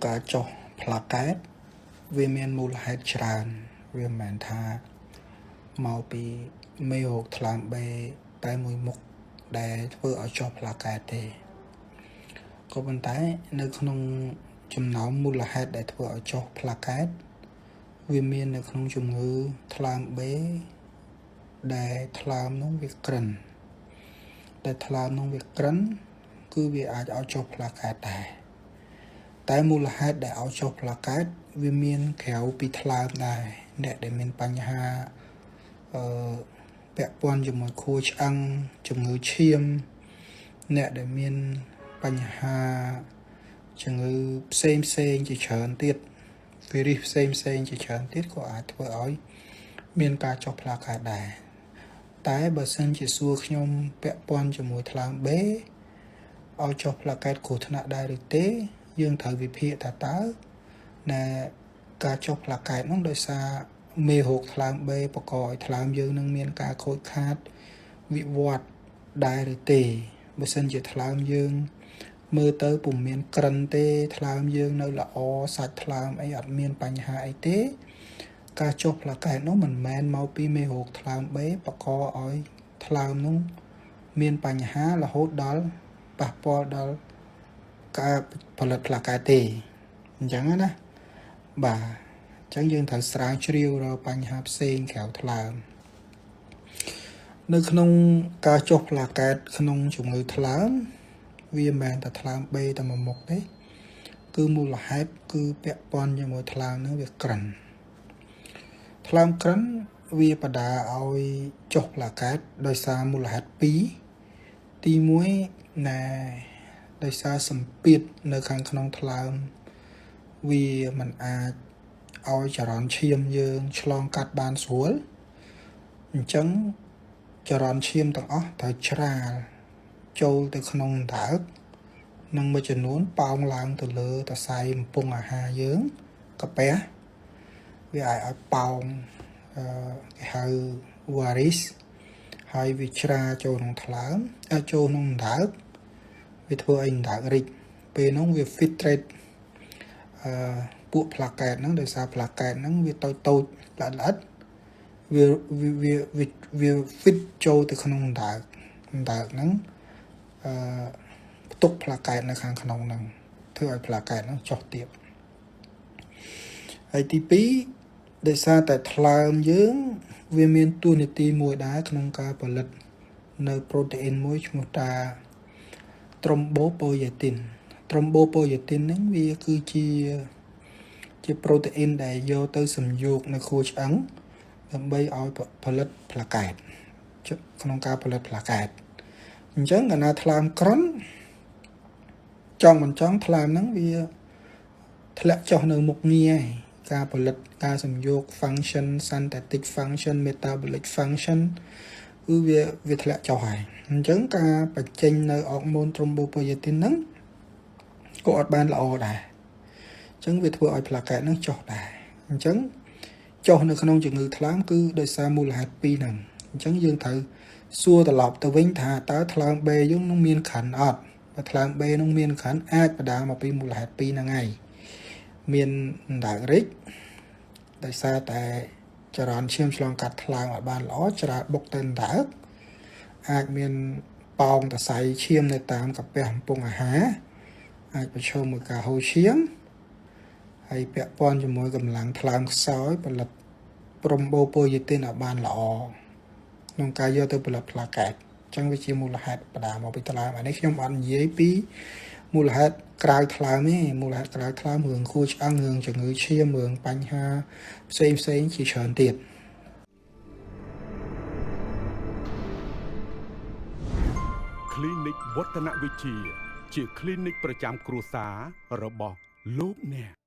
ការចុះផ្លាកែតវាមានមូលហេតុច្រើនវាមិនមែនថាមកពីមេរោគថ្លើម B តែមួយមុខដែលធ្វើឲ្យចុះផ្លាកែតទេក៏ប៉ុន្តែនៅក្នុងចំណោមមូលហេតុដែលធ្វើឲ្យចុះផ្លាកែតវាមាននៅក្នុងជំងឺថ្លើម B ដែលថ្លើមនោះវាក្រិនដែលថ្លើមនោះវាក្រិនគឺវាអាចឲ្យចុះផ្លាកែតដែរតែមូលហេតុដែលឲ្យចុះផ្លាកែតវាមានក្រៅពីថ្លើមដែរអ្នកដែលមានបញ្ហាពាក់ព័ន្ធជាមួយខួរឆ្អឹងជំងឺឈាមអ្នកដែលមានបញ្ហាជំងឺផ្សេងផ្សេងជាច្រើនទៀតវីរុសផ្សេងផ្សេងជាច្រើនទៀតក៏អាចធ្វើឲ្យមានការចុះផ្លាកែតដែរតែបើសិនជាសួរខ្ញុំពាក់ព័ន្ធជាមួយថ្លើម B ឲ្យចុះផ្លាកែតគ្រោះថ្នាក់ដែរឬទេយើងត្រូវវិភាគថាតើណែការចុះផ្លាកែតនោះដោយសារមេរោគថ្លើម B បង្កឲ្យថ្លើមយើងនឹងមានការខូចខាតវិវត្តដែរឬទេបើសិនជាថ្លើមយើងមើលទៅពុំមានក្រិនទេថ្លើមយើងនៅល្អសាច់ថ្លើមអីអត់មានបញ្ហាអីទេការចុះផ្លាកែតនោះមិនមែនមកពីមេរោគថ្លើម B បង្កឲ្យថ្លើមនោះមានបញ្ហារហូតដល់ប៉ះពាល់ដល់ការផលិតផ្លាកែតទេអញ្ចឹងណាបាទអញ្ចឹងយើងត្រូវស្រាវជ្រាវរកបញ្ហាផ្សេងក្រៅថ្លើមនៅក្នុងការចុះផ្លាកែតក្នុងជំងឺថ្លើមវាមិនមែនតែថ្លើម B តែមួយមុខទេគឺមូលហេតុគឺពាក់ព័ន្ធជាមួយថ្លើមនឹងវាក្រិនថ្លើមក្រិនវាបដាឲ្យចុះផ្លាកែតដោយសារមូលហេតុ2ទី1ណែដោយសារសម្ពាធនៅខាងក្នុងថ្លើមវាមិនអាចឲ្យចរន្តឈាមយើងឆ្លងកាត់បានស្រួលអញ្ចឹងចរន្តឈាមទាំងអស់ត្រូវច្រាលចូលទៅក្នុងអណ្ដើកនិងមួយចំនួនប៉ោងឡើងទៅលើសរសៃកំពង់អាហារយើងកាពះវាអាចឲ្យប៉ោងគេហៅ varis ហើយវាច្រាចូលក្នុងថ្លើមចូលក្នុងអណ្ដើកវាធ្វើឲ្យអណ្ដើករិចពេលនោះវា filtrate ពួកផ្លាកែតហ្នឹងដោយសារផ្លាកែតហ្នឹងវាតូចតូចល្អិតល្អិតវាវាវាវា fit ចូលទៅក្នុងអណ្ដើកអណ្ដើកហ្នឹងអឺផ្ទុកផ្លាកែតនៅខាងក្នុងហ្នឹងធ្វើឲ្យផ្លាកែតហ្នឹងចុះទាបហើយទី2ដោយសារតែថ្លើមយើងវាមានតួនាទីមួយដែរក្នុងការផលិតនៅប្រូតេអ៊ីនមួយឈ្មោះថា thrombopoietin thrombopoietin ហ្នឹងវាគឺជាប្រូតេអ៊ីនដែលយកទៅសំយោគនៅខួរឆ្អឹងដើម្បីឲ្យផលិតផ្លាកែតក្នុងការផលិតផ្លាកែតអញ្ចឹងកាលណាថ្លើមក្រិនចង់មិនចង់ថ្លើមហ្នឹងវាធ្លាក់ចុះនៅមុខងារឯងការផលិតការសំយោគ function synthetic function metabolic function គឺវាធ្លាក់ចុះហើយអញ្ចឹងការបញ្ចេញនៅអរម៉ូន thrombopoietin ហ្នឹងក៏អត់បានល្អដែរអញ្ចឹងវាធ្វើឲ្យផ្លាកែតហ្នឹងចុះដែរអញ្ចឹងចុះនៅក្នុងជំងឺថ្លើមគឺដោយសារមូលហេតុពីរហ្នឹងអញ្ចឹងយើងត្រូវសួរត្រឡប់ទៅវិញថាតើថ្លើម B យើងនឹងមានក្រិនអត់បើថ្លើម B នឹងមានក្រិនអាចបណ្ដាលមកពីមូលហេតុពីរហ្នឹងឯងមានអណ្ដើករិចដោយសារតែចរន្តឈាមឆ្លងកាត់ថ្លើមឲ្យបានល្អច្រាលបុកទៅអណ្ដើកអាចមានប៉ោងសរសៃឈាមនៅតាមកាពះកំពង់អាហារអាចប្រឈមមួយការហូរឈាមហើយពាក់ព័ន្ធជាមួយកម្លាំងថ្លើមខ្សោយផលិត thrombopoietin ឲ្យបានល្អក្នុងការយកទៅផលិតផ្លាកែតអញ្ចឹងវាជាមូលហេតុបណ្ដាលមកពីថ្លើមអានេះខ្ញុំអត់និយាយពីមូលហេតុក្រៅថ្លើមទេមូលហេតុក្រៅថ្លើមរឿងខួរឆ្អឹងរឿងជំងឺឈាមរឿងបញ្ហាផ្សេងផ្សេងជាច្រើនទៀត គ្លីនិកវឌ្ឍនវិជ្ជាជាគ្លីនិកប្រចាំគ្រួសាររបស់លោកអ្នក